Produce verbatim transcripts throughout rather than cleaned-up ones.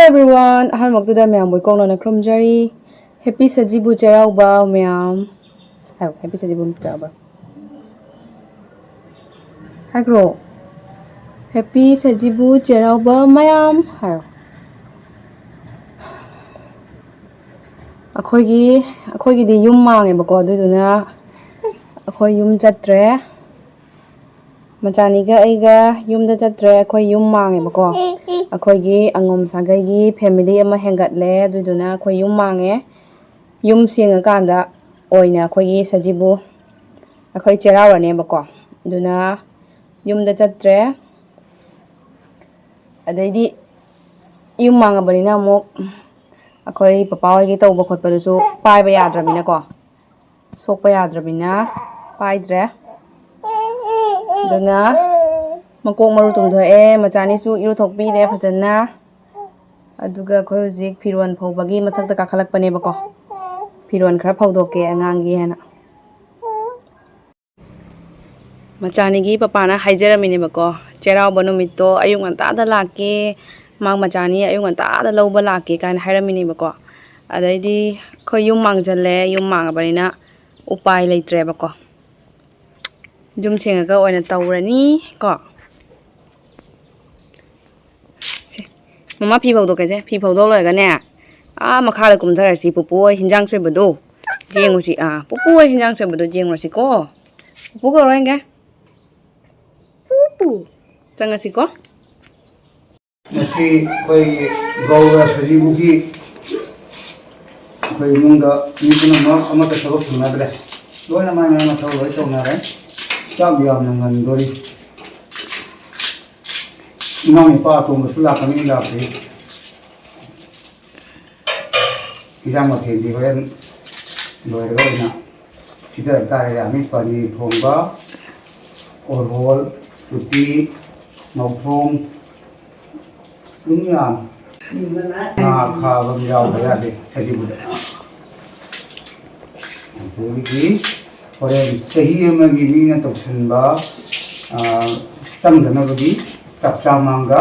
Everyone, ꯑꯍꯥꯟꯕꯃꯛꯇꯗ ꯃꯌꯥꯝꯕꯨ ꯏꯀꯣꯛꯅꯅ ꯈꯨꯔꯨꯝꯖꯔꯤ꯫ Happy ꯁꯖꯤꯕꯨ ꯆꯩꯔꯥꯎꯕ ꯃꯌꯥꯝ꯫ ꯍꯥꯏꯌꯣ, Happy ꯁꯖꯤꯕꯨ ꯆꯩꯔꯥꯎꯕ꯫ ꯍꯥꯏꯈ꯭ꯔꯣ꯫ Happy ꯁꯖꯤꯕꯨ ꯆꯩꯔꯥꯎꯕ ꯃꯌꯥꯝ ꯍꯥꯏꯌꯣ꯫ ꯑꯩꯈꯣꯏꯒꯤ, ꯑꯩꯈꯣꯏꯒꯤꯗꯤ ꯌꯨꯝ ꯃꯥꯡꯉꯦꯕꯀꯣ, ꯑꯗꯨꯗꯨꯅ ꯑꯩꯈꯣꯏ ꯌꯨꯝ ꯆꯠꯇ꯭ꯔꯦ꯫ ꯃꯆꯥꯅꯤꯒ ꯑꯩꯒ ꯌꯨꯝꯗ ꯆꯠꯇ꯭ꯔꯦ, ꯑꯩꯈꯣꯏ ꯌꯨꯝ ꯃꯥꯡꯉꯦꯕꯀꯣ꯫ ꯑꯩꯈꯣꯏꯒꯤ ꯑꯉꯣꯝ ꯁꯥꯒꯩꯒꯤ family ꯑꯃ ꯍꯦꯟꯒꯠꯂꯦ, ꯑꯗꯨꯗꯨꯅ ꯑꯩꯈꯣꯏ ꯌꯨꯝ ꯃꯥꯡꯉꯦ꯫ ꯌꯨꯝ ꯁꯦꯡꯉꯀꯥꯟꯗ ꯑꯣꯏꯅ ꯑꯩꯈꯣꯏꯒꯤ ꯁꯖꯤꯕꯨ ꯑꯩꯈꯣꯏ ꯆꯩꯔꯥꯎꯔꯅꯦꯕꯀꯣ꯫ ꯑꯗꯨꯅ ꯌꯨꯝꯗ ꯆꯠꯇ꯭ꯔꯦ꯫ ꯑꯗꯩꯗꯤ ꯌꯨꯝ ꯃꯥꯡꯉꯕꯅꯤꯅ ꯑꯃꯨꯛ ꯑꯩꯈꯣꯏ ꯄꯄꯥ ꯍꯣꯏꯒꯤ ꯇꯧꯕ ꯈꯣꯠꯄꯗꯨꯁꯨ ꯄꯥꯏꯕ ꯌꯥꯗ꯭ꯔꯕꯅꯤꯅꯀꯣ, ꯁꯣꯛꯄ ꯌꯥꯗ꯭ꯔꯕꯅꯤꯅ ꯄꯥꯏꯗ꯭ꯔꯦ꯫ ꯑꯗꯨꯅ ꯃꯀꯣꯛ ꯃꯔꯨ ꯇꯨꯝꯊꯣꯛꯑꯦ, ꯃꯆꯥꯅꯤꯁꯨ ꯏꯔꯨꯊꯣꯛꯄꯤꯔꯦ ꯐꯖꯅ꯫ ꯑꯗꯨꯒ ꯑꯩꯈꯣꯏ ꯍꯧꯖꯤꯛ ꯐꯤꯔꯣꯜ ꯐꯧꯕꯒꯤ ꯃꯊꯛꯇ ꯀꯥꯈꯠꯂꯛꯄꯅꯦꯕꯀꯣ꯫ ꯐꯤꯔꯣꯜ ꯈꯔ ꯐꯧꯗꯣꯛꯀꯦ ꯑꯉꯥꯡꯒꯤ ꯍꯥꯏꯅ꯫ ꯃꯆꯥꯅꯤꯒꯤ ꯄꯄꯥꯅ ꯍꯥꯏꯖꯔꯝꯃꯤꯅꯦꯕꯀꯣ, ꯆꯩꯔꯥꯎꯕ ꯅꯨꯃꯤꯠꯇꯣ ꯑꯌꯨꯛ ꯉꯟꯇꯥꯗ ꯂꯥꯛꯀꯦ, ꯃꯥ ꯃꯆꯥꯅꯤ ꯑꯌꯨꯛ ꯉꯟꯇꯥꯗ ꯂꯧꯕ ꯂꯥꯛꯀꯦ ꯀꯥꯏꯅ ꯍꯥꯏꯔꯝꯃꯤꯅꯦꯕꯀꯣ꯫ ꯑꯗꯩꯗꯤ ꯑꯩꯈꯣꯏ ꯌꯨꯝ ꯃꯥꯡꯖꯜꯂꯦ, ꯌꯨꯝ ꯃꯥꯡꯉꯕꯅꯤꯅ ꯎꯄꯥꯏ ꯂꯩꯇ꯭ꯔꯦꯕꯀꯣ꯫ ꯌꯨꯝ ꯁꯦꯡꯉꯒ ꯑꯣꯏꯅ ꯇꯧꯔꯅꯤ ꯀꯣ꯫ ꯁꯦ, ꯃꯃꯥ ꯐꯤ ꯐꯧꯗꯣꯛꯀꯦꯁꯦ, ꯐꯤ ꯐꯧꯗꯣꯛ ꯂꯣꯏꯔꯒꯅꯦ, ꯑꯥ ꯃꯈꯥꯗ ꯀꯨꯝꯊꯔꯁꯤ, ꯄꯨꯄꯨ ꯍꯣꯏ ꯍꯤꯟꯖꯥꯡ ꯁꯣꯏꯕꯗꯣ ꯌꯦꯡꯉꯨꯁꯤ꯫ ꯑꯥ, ꯄꯨꯄꯨ ꯍꯣꯏ ꯍꯤꯟꯖꯥꯡ ꯁꯣꯏꯕꯗꯣ ꯌꯦꯡꯉꯨꯔꯁꯤꯀꯣ꯫ ꯄꯨꯄꯨ ꯀꯧꯔꯣ ꯌꯦꯡꯒꯦ꯫ ꯄꯨꯄꯨ꯫ ꯆꯪꯉꯁꯤꯀꯣ꯫ ꯉꯁꯤ ꯑꯩꯈꯣꯏꯒꯤ ꯒꯧꯔ ꯁꯖꯤꯕꯨꯒꯤ ꯑꯩꯈꯣꯏ ꯏꯃꯨꯡꯗ ꯃꯤ ꯄꯨꯝꯅꯃꯛ ꯑꯃꯠꯇ ꯊꯕꯛ ꯁꯪꯅꯗ꯭ꯔꯦ꯫ ꯂꯣꯏꯅ ꯃꯥꯏ ꯃꯥꯏ ꯃꯊꯧ ꯂꯣꯏ ꯇꯧꯅꯔꯦ꯫ ꯆꯥꯛ ꯌꯥꯝꯅ ꯉꯟꯗꯣꯔꯤ꯫ ꯏꯅꯥꯎ ꯅꯨꯄꯥ ꯑꯇꯣꯝꯕꯁꯨ ꯂꯥꯛꯀꯅꯤ, ꯂꯥꯛꯇ꯭ꯔꯤ꯫ ꯏꯟꯖꯥꯡ ꯃꯊꯦꯜꯗꯤ ꯍꯣꯔꯦꯟ ꯂꯣꯏꯔꯒ ꯑꯣꯏꯅ ꯄꯤꯖꯔꯛ ꯇꯥꯔꯦ꯫ ꯌꯥꯅꯤ, ꯄꯅꯤꯔ ꯊꯣꯡꯕ, ꯑꯣꯔꯍꯣꯜ, ꯎꯇꯤ, ꯉꯧꯊꯣꯡ, ꯑꯗꯨꯝ ꯌꯥꯝ ꯉꯥ ꯈꯥꯕ ꯑꯃ ꯌꯥꯎꯕ ꯌꯥꯗꯦ ꯁꯖꯤꯕꯨꯗ꯫ ꯑꯗꯨꯗꯒꯤꯗꯤ ꯍꯣꯔꯦꯟ ꯆꯍꯤ ꯑꯃꯒꯤ ꯃꯤꯅ ꯇꯧꯁꯤꯟꯕ, ꯑ, ꯆꯪꯗꯅꯕꯒꯤ ꯆꯥꯛ ꯆꯥ ꯃꯥꯡꯗ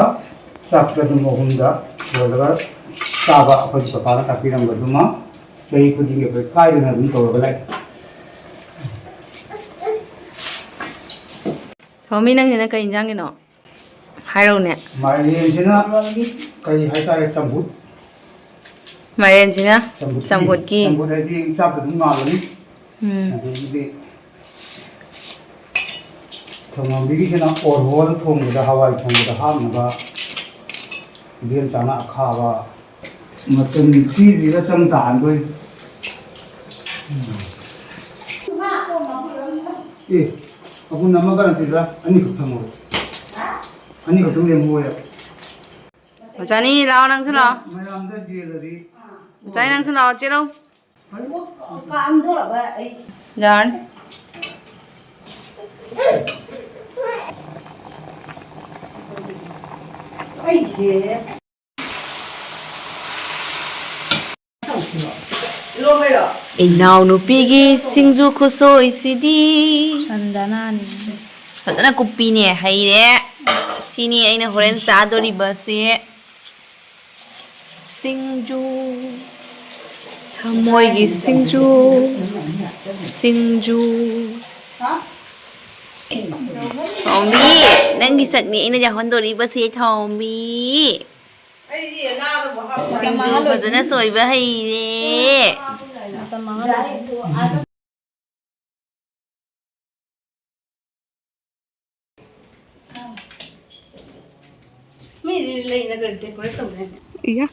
ꯆꯥꯛ ꯆꯗꯨꯝ ꯑꯍꯨꯝꯗ ꯂꯣꯏꯔꯒ ꯆꯥꯕ ꯑꯩꯈꯣꯏꯒꯤ ꯄꯄꯥꯅ ꯇꯥꯛꯄꯤꯔꯝꯕꯗꯨꯃ ꯆꯍꯤ ꯈꯨꯗꯤꯡꯒꯤ ꯑꯩꯈꯣꯏ ꯀꯥꯏꯗꯅ ꯑꯗꯨꯝ ꯇꯧꯔꯒ ꯂꯥꯛꯑꯦ꯫ ꯁꯣꯃꯤ, ꯅꯪꯁꯤꯅ ꯀꯩ ꯏꯟꯖꯥꯡꯒꯤꯅꯣ? ꯍꯥꯏꯔꯛꯎꯅꯦ꯫ ꯃꯥꯏꯔꯦꯟꯁꯤꯅ ꯀꯩ ꯍꯥꯏꯇꯥꯔꯦ, ꯆꯝꯐꯨꯠ꯫ ꯃꯥꯏꯔꯦꯟꯁꯤꯅ ꯆꯝꯐꯨꯠꯀꯤ꯫ ꯆꯝꯐꯨꯠꯀꯤ꯫ ꯆꯝꯐꯨꯠ ꯍꯥꯏꯗꯤ ꯆꯥꯛꯇ ꯑꯗꯨꯝ ꯉꯥꯜꯂꯅꯤ꯫ ꯎꯝ꯫ ꯑꯗꯒꯤꯗꯤ ꯊꯣꯡꯉꯝꯕꯤꯒꯤꯁꯤꯅ ꯑꯣꯔꯍꯣꯜ ꯊꯣꯡꯕꯗ, ꯍꯋꯥꯏ ꯊꯣꯡꯕꯗ ꯍꯥꯞꯅꯕ ꯏꯕꯦꯝ ꯆꯥꯅ ꯑꯈꯥꯕ꯫ ꯃꯆꯟ ꯊꯤꯔꯤꯔ ꯆꯪ ꯇꯥꯍꯟꯗꯣꯏ꯫ ꯑꯦ, ꯑꯄꯨꯟ ꯑꯃꯒ ꯅꯠꯇꯦꯗ, ꯑꯅꯤꯈꯛ ꯊꯝꯃꯣ꯫ ꯑꯅꯤꯈꯛꯇꯪ ꯂꯦꯝꯍꯧꯋꯦ꯫ ꯃꯆꯥꯅꯤ, ꯂꯥꯛꯑꯣ, ꯅꯪꯁꯨ ꯂꯥꯛꯑꯣ꯫ ꯃꯌꯥꯝꯗ ꯌꯦꯜꯂꯗꯤ꯫ ꯃꯆꯥꯅꯤ, ꯅꯪꯁꯨ ꯂꯥꯛꯑꯣ, ꯆꯦꯜꯂꯣ꯫ ꯀꯥꯝꯗꯣꯔꯕ ꯑꯩ꯫ ꯌꯥꯔꯅꯤ꯫ ꯑꯩꯁꯦ꯫ ꯏꯅꯥꯎꯅꯨꯄꯤꯒꯤ ꯁꯤꯡꯖꯨ ꯈꯨꯁꯣꯏꯁꯤꯗꯤ꯫ ꯁꯟꯗꯅꯥꯅꯤ꯫ ꯐꯖꯅ ꯀꯨꯞꯄꯤꯅꯦ, ꯍꯩꯔꯦ꯫ ꯁꯤꯅꯤ ꯑꯩꯅ ꯍꯣꯔꯦꯟ ꯆꯥꯗꯣꯔꯤꯕꯁꯦ꯫ ꯁꯤꯡꯖꯨ, ꯊꯃꯣꯏꯒꯤ ꯁꯤꯡꯖꯨ, ꯁꯤꯡꯖꯨ꯫ ꯊꯣꯝꯕꯤ, ꯅꯪꯒꯤ ꯁꯛꯅꯤ ꯑꯩꯅ ꯌꯥꯎꯍꯟꯗꯣꯔꯤꯕꯁꯦ, ꯊꯣꯝꯕꯤ꯫ ꯁꯤꯡꯖꯨ ꯐꯖꯅ ꯁꯣꯏꯕ ꯍꯩꯔꯦ꯫ ꯃꯤꯗꯤ ꯂꯩꯅ ꯀꯩꯅꯣ decorate ꯇꯧꯗꯥꯏꯅꯦ? ꯏꯌꯥ꯫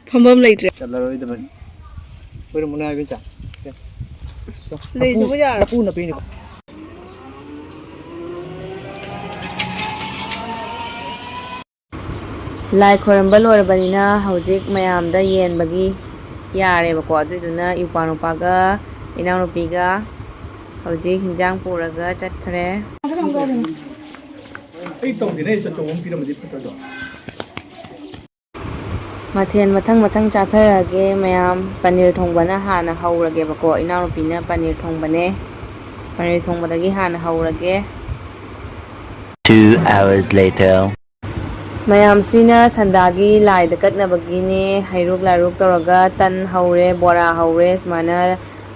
ꯐꯝꯐꯝ ꯂꯩꯇ꯭ꯔꯦ꯫ ꯆꯠꯂꯔꯣꯏꯗꯕꯅꯤ꯫ ꯑꯩꯈꯣꯏꯅ ꯃꯨꯛꯅꯥ ꯏꯕꯦꯟꯆꯥ꯫ ꯂꯩꯗꯨꯕꯨ ꯌꯥꯔꯣꯏ꯫ ꯅꯄꯨꯅ ꯄꯤꯅꯤꯀꯣ꯫ ꯂꯥꯏ ꯈꯣꯏꯔꯝꯕ ꯂꯣꯏꯔꯕꯅꯤꯅ ꯍꯧꯖꯤꯛ ꯃꯌꯥꯝꯗ ꯌꯦꯟꯕꯒꯤ ꯌꯥꯔꯦꯕꯀꯣ꯫ ꯑꯗꯨꯏꯗꯨꯅ ꯏꯄ꯭ꯋꯥ ꯅꯨꯄꯥꯒ ꯏꯅꯥꯎꯅꯨꯄꯤꯒ ꯍꯧꯖꯤꯛ ꯍꯤꯟꯖꯥꯡ ꯄꯨꯔꯒ ꯆꯠꯈ꯭ꯔꯦ꯫ ꯑꯩ ꯇꯧꯗꯦꯅꯦ, ꯑꯩ ꯑꯆꯧꯕ ꯑꯃ ꯄꯤꯔꯝꯃꯗꯤ ꯐꯠꯇ꯭ꯔꯗꯣ꯫ ꯃꯊꯦꯜ ꯃꯊꯪ ꯃꯊꯪ ꯆꯥꯊꯔꯛꯑꯒꯦ ꯃꯌꯥꯝ꯫ ꯄꯅꯤꯔ ꯊꯣꯡꯕꯅ ꯍꯥꯟꯅ ꯍꯧꯔꯒꯦꯕꯀꯣ꯫ ꯏꯅꯥꯎꯅꯨꯄꯤꯅ ꯄꯅꯤꯔ ꯊꯣꯡꯕꯅꯦ꯫ ꯄꯅꯤꯔ ꯊꯣꯡꯕꯗꯒꯤ ꯍꯥꯟꯅ ꯍꯧꯔꯒꯦ꯫ Two hours later. ꯃꯌꯥꯝꯁꯤꯅ ꯁꯟꯗꯥꯒꯤ ꯂꯥꯏꯗ ꯀꯠꯅꯕꯒꯤꯅꯦ꯫ ꯍꯩꯔꯨꯛ ꯂꯥꯏꯔꯨꯛ ꯇꯧꯔꯒ ꯇꯟ ꯍꯧꯔꯦ, ꯕꯣꯔꯥ ꯍꯧꯔꯦ, ꯁꯨꯃꯥꯏꯅ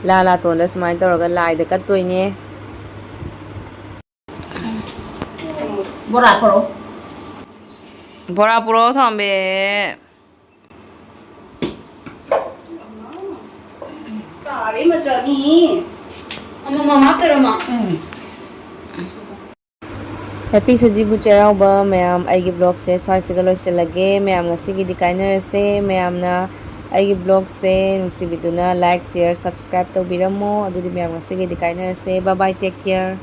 ꯂꯥ ꯂꯥꯇꯣꯟꯗ ꯁꯨꯃꯥꯏꯅ ꯇꯧꯔꯒ ꯂꯥꯏꯗ ꯀꯠꯇꯣꯏꯅꯦ꯫ ꯕꯣꯔꯥ ꯄꯨꯔꯛꯑꯣ꯫ ꯕꯣꯔꯥ ꯄꯨꯔꯛꯑꯣ, ꯊꯝꯕꯦ꯫ ꯇꯥꯔꯦ ꯃꯆꯥꯅꯤ꯫ ꯑꯃꯃꯝ ꯍꯥꯞꯇꯣꯏꯔꯣ, ꯃꯥ? ꯎꯝ꯫ Happy ꯁꯖꯤꯕꯨ ꯆꯩꯔꯥꯎꯕ ꯃꯌꯥꯝ꯫ ꯑꯩꯒꯤ vlogꯁꯦ ꯁ꯭ꯋꯥꯏꯁꯤꯒ ꯂꯣꯏꯁꯤꯜꯂꯒꯦ꯫ ꯃꯌꯥꯝ ꯉꯁꯤꯒꯤꯗꯤ ꯀꯥꯏꯅꯔꯁꯦ꯫ ꯃꯌꯥꯝꯅ ꯑꯩꯒꯤ vlogꯁꯦ ꯅꯨꯡꯁꯤꯕꯤꯗꯨꯅ like, share, subscribe ꯇꯧꯕꯤꯔꯝꯃꯣ꯫ ꯑꯗꯨꯗꯤ ꯃꯌꯥꯝ ꯉꯁꯤꯒꯤꯗꯤ ꯀꯥꯏꯅꯔꯁꯦ꯫ Bye bye, take care꯫